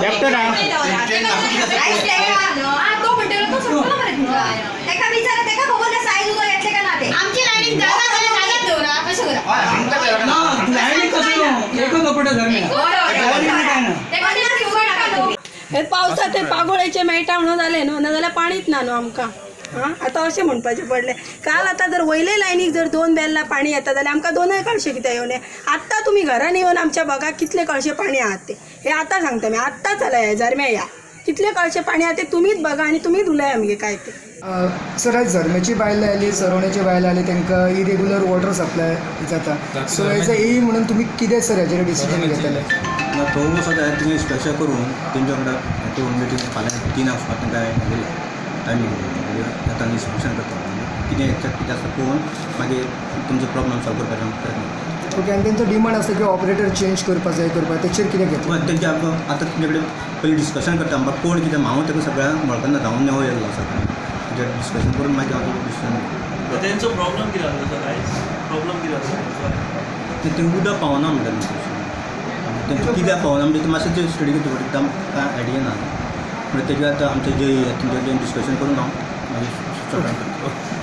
एकटो ना हे पावसात ते पागोळेचे मेळटा म्हणून जालें न्हू, नाजाल्यार पाणीच ना न्हू आमकां. आं आतां अशें म्हणपाचें पडलें. काल आतां जर वयले लायनीक जर 2 बेल्लां पाणी येता जाल्यार आमकां 2 कळशे कित्याक येवने. आत्तां तुमी घरान येवन आमच्या बघा कितले कळशे पाणी आहात ते, हे आतां सांगता मी, आत्तां चला हे झरम्या या कितले कळशे पाणी आहा ते तुमीच बघा आनी तुमीच उलय आमगे काय ते. सर आयज झरमेची बायलां आयली, सरोण्याची बायलां आयली, तांकां इरेगुलर वॉटर सप्लाय जाता. सो एज अ ए म्हणून तुमी कितें सर हेजेर डिसिजन घेतले? ना तो वचत जाल्यार तुमी स्पेशल करून तेंच्या वांगडा करून मिटींग फाल्यां 3 वचपाक तांकां हांवें टायमींग मागीर आतां इन्स्पेक्शन करता कितें एक्झॅक्ट कितें आसा पळोवन मागीर तुमचो प्रॉब्लम सॉल्व करपाचो प्रयत्न. ओके, आनी तेंचो डिमांड आसा की ऑपरेटर चेंज करपा जाय करपाक, तेचेर कितें घेतलें? तेंचे आतां तुमचे कडेन पयलीं डिस्कशन करता आमकां कोण कितें हांव ताका सगळ्यांक वळखना, हांव नवो येयल्लो आसा तेजेर डिस्कशन करून मागीर हांव डिसिजन. तेंचो प्रॉब्लम कितें आसलो सर? आयज प्रॉब्लम कितें आसलो? तें उदक पावना म्हणटा तेंचें कित्याक पावना म्हणजे मातशें तें स्टडी करचें पडटा, कांय आयडिया ना. म्हणजे तेजेर आतां आमचे जे तेंचे कडेन डिस्कशन करून हांव मागीर सॉर्ट आवट करतलो.